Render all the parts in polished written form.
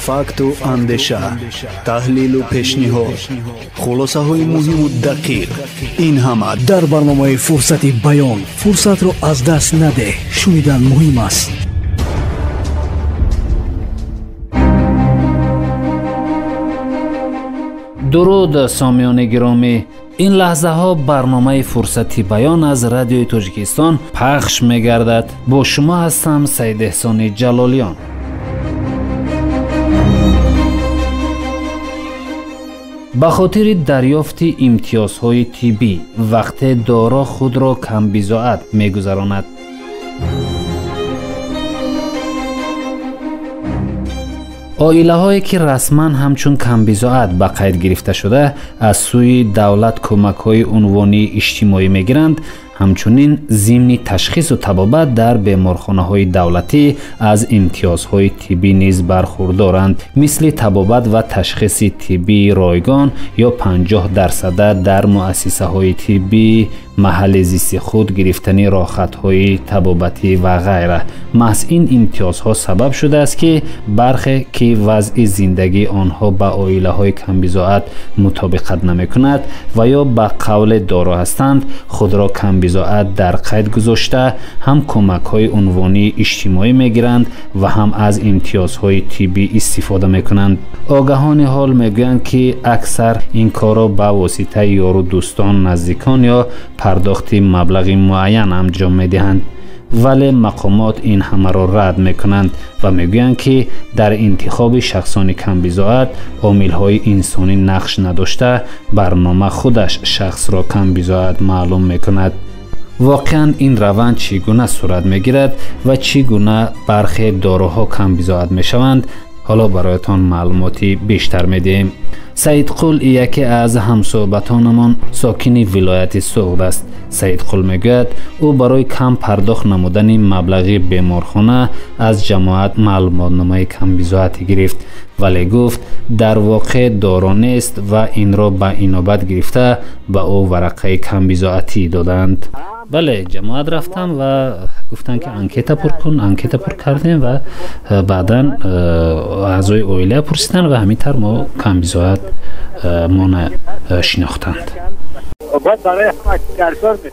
Факту андеша, таҳлилу пешниҳод, хулосаҳои муҳиму дақиқ. Ин ҳама дар барномаи «Фурсати баён». Фурсатро аз даст надеҳ, шунидан муҳим аст. Дуруд, сомиёни гиромӣ. Ин лаҳзаҳо барномаи «Фурсати баён» аз Радиои Тоҷикистон пахш мегардад. Бо шумо ҳастам Саидеҳсони Ҷалолиён. Ба хотири дарёфти имтиёзҳои тиббӣ вақте доро худро камбизоат мегузаронад. Оилаҳое ки расман ҳамчун камбизоат ба қайд гирифта шуда, аз сӯи давлат кӯмакҳои унвонии иҷтимоӣ мегиранд, ҳамчунин зимни ташхису табобат дар беморхонаҳои давлатӣ аз имтиёзҳои тиббӣ низ бархурдоранд, мисли табобат ва ташхиси тиббии ройгон ё 50% дар муассисаҳои тиббии маҳалли зисти худ гирифтани роҳхатҳои табобатӣ ва ғайра. Маҳз ин имтиёзҳо сабаб шудааст, ки бархе ки вазъи зиндагии онҳо ба оилаҳои камбизоат мутобиқат намекунад ва ё ба қавле доро ҳастанд, худро камбизоат дар қайд гузошта, ҳам кӯмакҳои унвонии иҷтимоӣ мегиранд ва ҳам аз имтиёзҳои тиббӣ истифода мекунанд. Огаҳони ҳол мегӯянд, ки аксар ин корро ба воситаи ёру дӯстон, наздикон ё пардохти маблағи муайян анҷом медиҳанд. Вале мақомот ин ҳамаро рад мекунанд ва мегӯянд, ки дар интихоби шахсони камбизоат омилҳои инсонӣ нақш надошта, барнома худаш шахсро камбизоат маълум мекунад. Воқеан ин раванд чӣ гуна сурат мегирад ва чӣ гуна бархе доруҳо камбизоат мешаванд, ҳоло бароятон маълумоти бештар медиҳем. Саидқул яке аз ҳамсӯҳбатонамон сокини вилояти Суғд аст. Саидқул мегӯяд, ӯ барои кам пардохт намудани маблағи беморхона аз ҷамоат маълумотномаи камбизоатӣ гирифт, вале гуфт, дар воқеъ доро нест ва инро ба инобат гирифта ба ӯ варақаи камбизоатӣ доданд. Бале, ҷамоат рафтам ва гуфтанд, ки анкета пур кун. Анкета пур кардем ва баъдан аъзои оила пурсиданд ва ҳамин тавр мо камбизоат мона шинохтанд.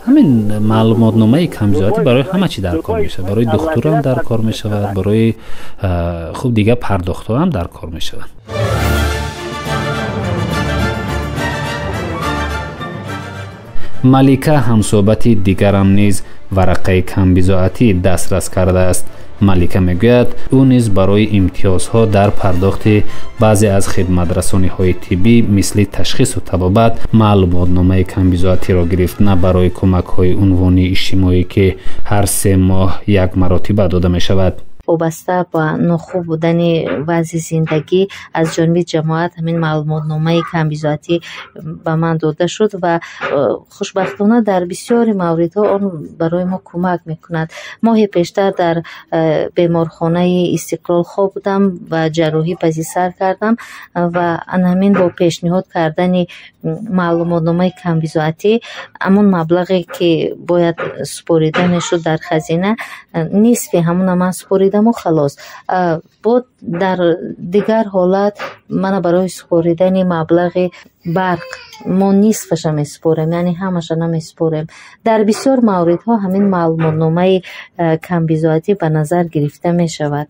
Ҳамин маълумотномаи камбизоатӣ барои ҳама чӣ дар кор мешавад. Барои духтурам дар кор мешавад, барои хуб дигар пардохтҳоам дар кор мешавад. Малика ҳамсӯҳбати дигарам низ варақаи камбизоатӣ дастрас кардааст. Малика мегӯяд, ӯ низ барои имтиёзҳо дар пардохти баъзе аз хидматрасониҳои тиббӣ мисли ташхису табобат маълумотномаи камбизоатиро гирифт, на барои кӯмакҳои унвонии иҷтимоӣ, ки ҳар 3 моҳ як маротиба дода мешавад. Вобаста ба нохуб будани вазъи зиндагӣ аз ҷониби ҷамоат ҳамин маълумотномаи камбизоатӣ ба ман дода шуд ва хушбахтона дар бисёри мавридҳо он барои мо кӯмак мекунад. Моҳи пештар дар беморхонаи Истиқлол хоб будам ва ҷарроҳӣ паси сар кардам ва ҳамин бо пешниҳод кардани маълумотномаи камбизоатӣ ҳамон маблағе ки бояд супорида мешуд дар хазина, нисфи ҳамона ман супоридаму халос. Бо дар дигар ҳолат мана барои супоридани маблағи барқ мо нисфаша месупорем, яъне ҳамаша намесупорем. Дар бисёр мавридҳо ҳамин маълумотномаи камбизоатӣ ба назар гирифта мешавад.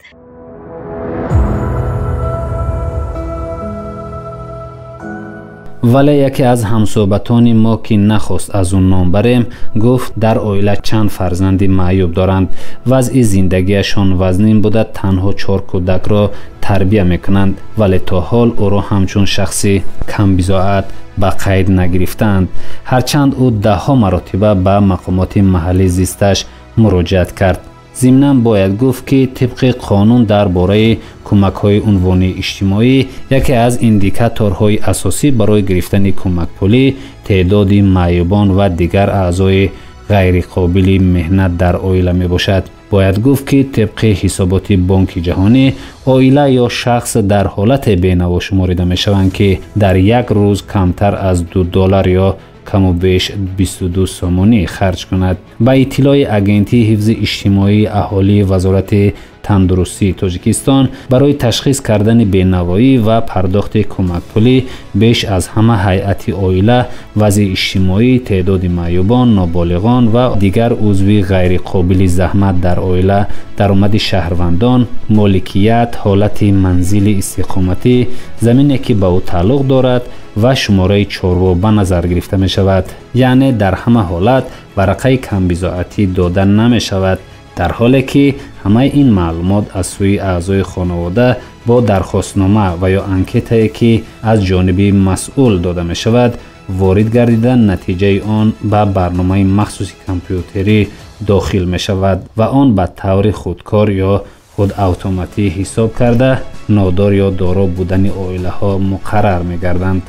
Вале яке аз ҳамсӯҳбатони мо, ки нахост аз ӯ ном барем, гуфт, дар оила чанд фарзанди маъюб доранд. Вазъи зиндагиашон вазнин буда, танҳо 4 кӯдакро тарбия мекунанд, вале то ҳол ӯро ҳамчун шахси камбизоат ба қайд нагирифтаанд. Ҳарчанд ӯ даҳҳо маротиба ба мақомоти маҳаллии зисташ муроҷиат кард. Зимнан бояд гуфт, ки тибқи қонун дар бораи кӯмакҳои унвонии иҷтимоӣ яке аз индикаторҳои асосӣ барои гирифтани кӯмакпулӣ теъдоди маъюбон ва дигар аъзои ғайриқобили меҳнат дар оила мебошад. Бояд гуфт, ки тибқи ҳисоботи Бонки Ҷаҳонӣ оила ё шахс дар ҳолате бенаво шуморида мешаванд, ки дар як рӯз камтар аз $2 ё каму беш 22 сомонӣ харҷ кунад. Ба иттилои Агентии ҳифзи иҷтимоии аҳолии Вазорати тандурустии Тоҷикистон барои ташхис кардани бенавоӣ ва пардохти кӯмакпулӣ беш аз ҳама ҳайати оила, вазъи иҷтимоӣ, теъдоди маъюбон, ноболиғон ва дигар узви ғайриқобили заҳмат дар оила, даромади шаҳрвандон, моликият, ҳолати манзили истиқоматӣ, замине ки ба ӯ тааллуқ дорад ва шумораи чорво ба назар гирифта мешавад. Яъне дар ҳама ҳолат варақаи камбизоатӣ дода намешавад, дар ҳоле ки ҳамаи ин маълумот аз сӯи аъзои хонавода бо дархостнома ва ё анкетае ки аз ҷониби масъул дода мешавад ворид гардида, натиҷаи он ба барномаи махсуси компютерӣ дохил мешавад ва он ба таври худкор ё худавтоматӣ ҳисоб карда нодор ё доро будани оилаҳо муқаррар мегарданд.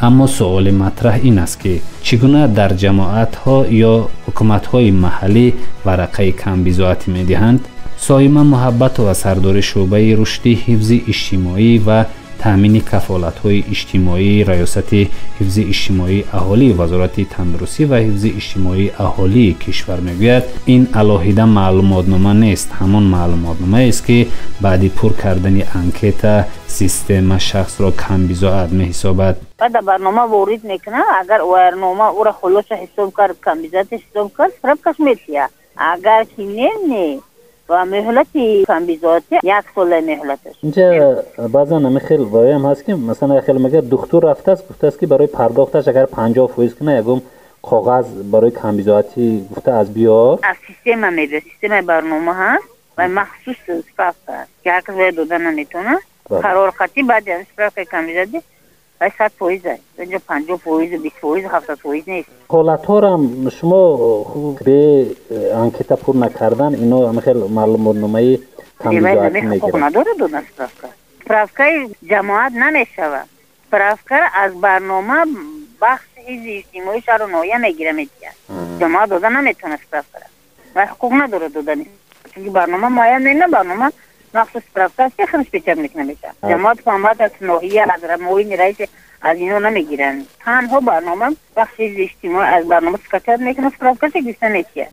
Аммо суоли матраҳ ин аст, ки чӣ гуна дар ҷамоатҳо ё ҳукуматҳои маҳаллӣ варақаи камбизоатӣ медиҳанд? Соима Муҳаббатова, сардори шӯъбаи рушди ҳифзи иҷтимоӣ ва таъмини кафолатҳои иҷтимоии Раёсати ҳифзи иҷтимоии аҳолии Вазорати тандурустӣ ва ҳифзи иҷтимоии аҳолии кишвар мегӯяд, ин алоҳида маълумотнома нест, ҳамон маълумотномаест, ки баъди пур кардани анкета система шахсро камбизоат меҳисобад. Баъд дар барнома ворид мекунад, агар барнома ӯро хулоса ҳисоб кард, камбизоат ҳисоб кард, справкаш метиҳад. Агар ки не, не. Ва меҳлати камбизоатӣ як сола меҳлаташ. Инҷа баъзан ҳамин хел воям ҳаст, ки масалан як хел мегӯяд, духтур рафтааст, гуфтааст, ки барои пардохташ агар 50% кунад, ягон коғаз барои камбизоатӣ гуфта аз биёр. Аз система мебиёд, системаи барнома ҳаст ва махсус справка аст, ки ҳар кас бояд дода наметавонад. Қарор қатъӣ баъди ҳамин справкаи камбизоатӣ вай 100% аст. Инҷа 50%, 20%, 70% нест. Ҳолатҳорам шумо бе анкета пур накардан ино ҳамин хел маълумотномаи камбизоатӣ мегиранд? Ҳуқуқ надорад додан справка. Справкаи ҷамоат намешавад. Справка аз барнома бахши ҳифзи иҷтимоии шаҳру ноҳия мегира медиҳад. Ҷамоат дода наметавонад справкара. Вай ҳуқуқ надорад додани. Чунки барнома муайян мекунад, барнома махсус справка аст, ки худаш печат мекунад мешавад. Ҷамоат фаҳмад аз ноҳия, аз муовини раис аз ино намегиранд. Танҳо барнома бахши ҳифзи иҷтимоӣ аз барнома скачат мекунад, справкаша гирифта метиҳад.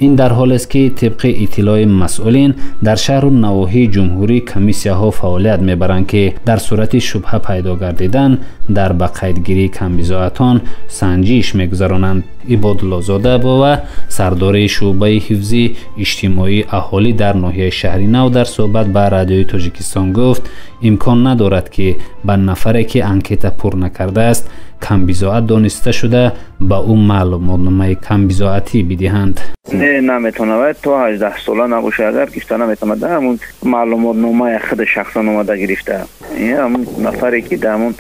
Ин дар ҳолест, ки тибқи иттилои масъулин дар шаҳру навоҳии ҷумҳурӣ комиссияҳо фаъолият мебаранд, ки дар сурати шубҳа пайдо гардидан дар ба қайдгирии камбизоатон санҷиш мегузаронанд. Ибодуллозода Бова, сардори шӯъбаи ҳифзи иҷтимоии аҳолӣ дар ноҳияи Шаҳри Нав, дар суҳбат ба Радиои Тоҷикистон гуфт, имкон надорад, ки ба нафаре, ки анкета пур накардааст, камбизоат дониста шуда ба ӯ маълумотномаи камбизоатӣ бидиҳанд. Не, наметавонад, то 18 сола набошад, агар гирифта наметавонад. Ҳамун маълумотномаи худ шахсан омада гирифта. Ҳамун нафаре, ки дар ҳамун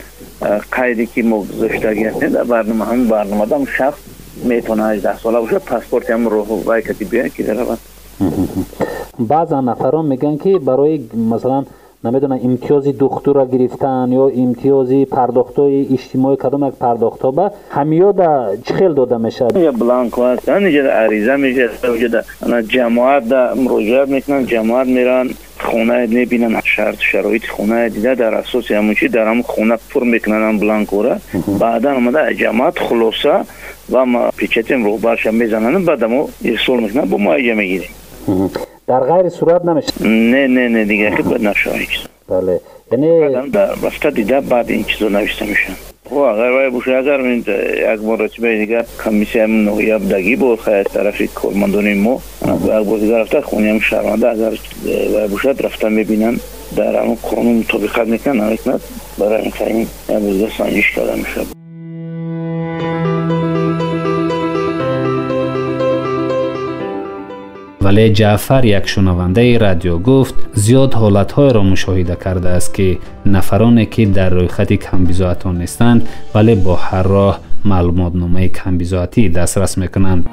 қайде, ки мо гузоштагӣ ҳастем дар барнома, ҳамун барномада ҳамун шахс метавонад 18 сола бошад, паспорти ҳамун роҳу вай кати биёяд, ки даравад. Баъзан нафарон мегӯянд, ки барои масалан намедонам имтиёзи духтурро гирифтан ё имтиёзи пардохтҳои иҷтимоӣ, кадом як пардохтҳо ба ҳамиёда чӣ хел дода мешавад? Инҷа бланко ҳаст, инҷа ариза мешавад, ҷамоат муроҷиат мекунанд, ҷамоат мераванд, хона мебинанд, шарту шароити хона дида, дар асоси ҳамон чи дар ҳамон хона пур мекунанд ҳам бланкора. Баъдан омада ҷамоат хулоса ва печатем роҳбарша мезананд, баъд мо ирсол мекунанд, бо мо иҷа мегирем. Дар ғайри сурат намешавад? Не, не, не, дигар ки бояд нашавад ин чиз. Бале, яъне рафта дида баъд ин чизо навишта мешаванд. Агар вай бошад, агар як маротибаи дигар комиссияи ноҳия будагӣ бо аз тарафи кормандони мо як бор дигар рафта хонаи шаҳрванда, агар вай бошад, рафта мебинанд, дар ҳамон қонун мутобиқат мекунанд, намекунад, барои ин як бор дигар санҷиш карда мешавад. Вале Ҷаъфар, як шунавандаи радио, гуфт, зиёд ҳолатҳоеро мушоҳида кардааст, ки нафароне, ки дар рӯйхати камбизоатон нестанд, вале бо ҳар роҳ маълумотномаи камбизоатӣ дастрас мекунанд.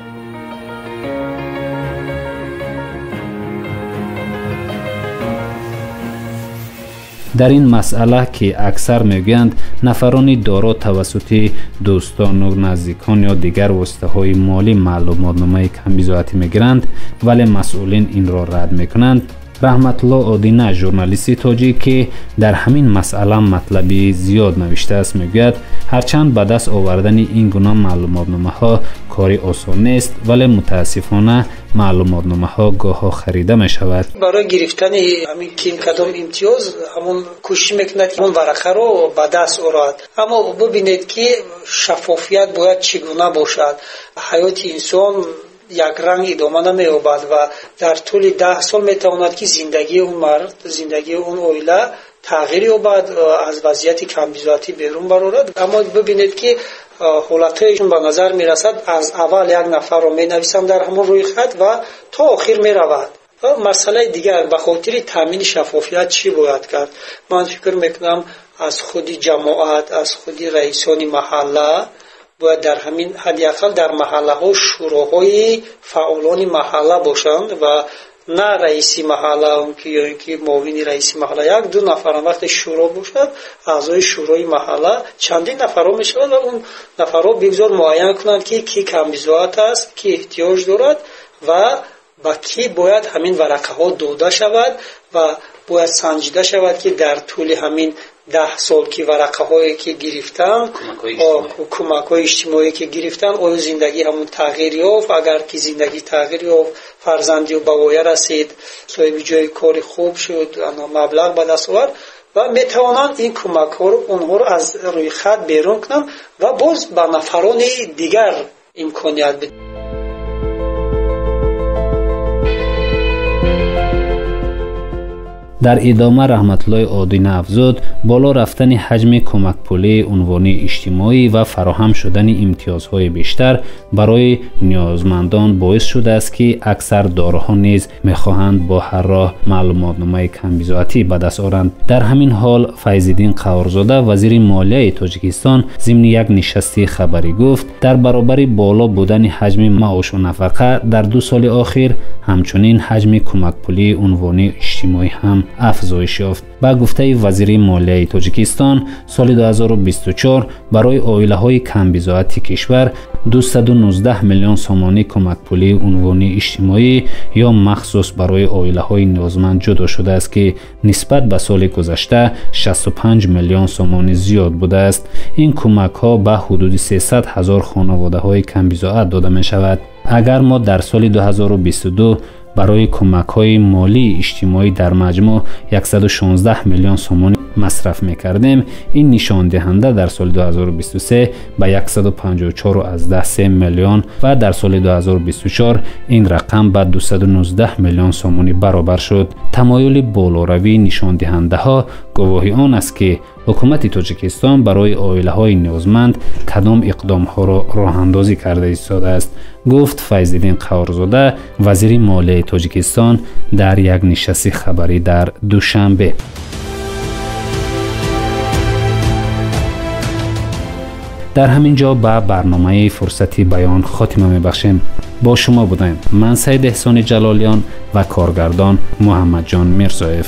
Дар ин масъала, ки аксар мегӯянд, нафарони доро тавассути дӯстону наздикон ё дигар воситаҳои молӣ маълумотномаи камбизоатӣ мегиранд, вале масъулин инро рад мекунанд. Раҳматулло Одина, журналисти тоҷик, ки дар ҳамин масъала матлаби зиёд навиштааст, мегӯяд, ҳарчанд ба даст овардани ин гуна маълумотномаҳо кори осон нест, вале мутаассифона маълумотномаҳо гоҳо харида мешавад. Барои гирифтани ҳамин ким кадом имтиёз ҳамон кӯшиш мекунад, ки он варақаро ба даст орад. Аммо бибинед, ки шаффофият бояд чӣ гуна бошад. Ҳаёти инсон якранг идома намеёбад ва дар тӯли 10 сол метавонад, ки зиндагии он мард, зиндагии он оила тағйир ёбад, аз вазъияти камбизоатӣ берун барорад. Аммо бибинед, ки ҳолатҳое ба назар мерасад, аз аввал як нафарро менависанд дар ҳамон рӯйхат ва то охир меравад. Ва масъалаи дигар, ба хотири таъмини шаффофият чӣ бояд кард? Ман фикр мекунам, аз худи ҷамоат, аз худи раисони маҳалла бояд дар ҳамин ҳадди ақал дар маҳаллаҳо шӯроҳои фаъолони маҳалла бошанд ва на раиси маҳалла ё ин ки муовини раиси маҳалла, як-ду нафарам. Вақте шӯро бошад, аъзои шӯрои маҳалла чандин нафарҳо мешавад ва он нафарҳо бигзор муайян кунанд, ки кӣ камбизоат аст, кӣ эҳтиёҷ дорад ва ба кӣ бояд ҳамин варақаҳо дода шавад ва бояд санҷида шавад, ки дар тӯли ҳамин 10 сол ки варақаҳое ки гирифтанд, кӯмакҳои иҷтимоие ки гирифтанд, оё зиндагӣ ҳамон тағйир ёфт? Агар ки зиндагӣ тағйир ёфт, фарзанди ӯ ба воя расид, соҳиби ҷои кори хуб шуд, маблағ ба даст овард ва метавонанд ин кӯмакҳоро онҳоро аз рӯйхат берун кунанд ва боз ба нафарони дигар имконият бидиҳанд. Дар идома Раҳматуллои Одина афзуд, боло рафтани ҳаҷми кӯмакпулии унвонии иҷтимоӣ ва фароҳам шудани имтиёзҳои бештар барои ниёзмандон боис шудааст, ки аксар дороҳо низ мехоҳанд бо ҳар роҳ маълумотномаи камбизоатӣ ба даст оранд. Дар ҳамин ҳол Файзиддин Қаҳорзода, вазири молияи Тоҷикистон, зимни як нишасти хабарӣ гуфт, дар баробари боло будани ҳаҷми маошу нафақа дар 2 соли охир, ҳамчунин ҳаҷми кӯмакпулии унвонии иҷтимоӣ ҳам афзоиш ёфт. Ба гуфтаи вазири молияи Тоҷикистон, соли 2024 барои оилаҳои камбизоати кишвар 219 миллион сомонӣ кӯмакпулии унвонии иҷтимоӣ ё махсус барои оилаҳои ниёзманд ҷудо шудааст, ки нисбат ба соли гузашта 65 миллион сомонӣ зиёд будааст. Ин кӯмакҳо ба ҳудуди 300 ҳазор хонаводаҳои камбизоат дода мешавад. Агар мо дар соли 2022 барои кӯмакҳои молии иҷтимоӣ дар маҷмӯъ 116 миллион сомонӣ масраф мекардем, ин нишондиҳанда дар соли 2023 ба 154,3 миллион ва дар соли 2024 ин рақам ба 219 миллион сомонӣ баробар шуд. Тамоюли болоравии нишондиҳандаҳо гувоҳи он аст, ки ҳукумати Тоҷикистон барои оилаҳои ниёзманд кадом иқдомҳоро роҳандозӣ карда истодааст, гуфт Файзиддин Қаҳорзода, вазири молияи Тоҷикистон дар як нишасти хабарӣ дар Душанбе. Дар ҳамин ҷо ба барномаи Фурсати баён хотима мебахшем. Бо шумо будем ман, Саид Эҳсони Ҷалолиён, ва коргардон Муҳаммадҷон Мирзоев.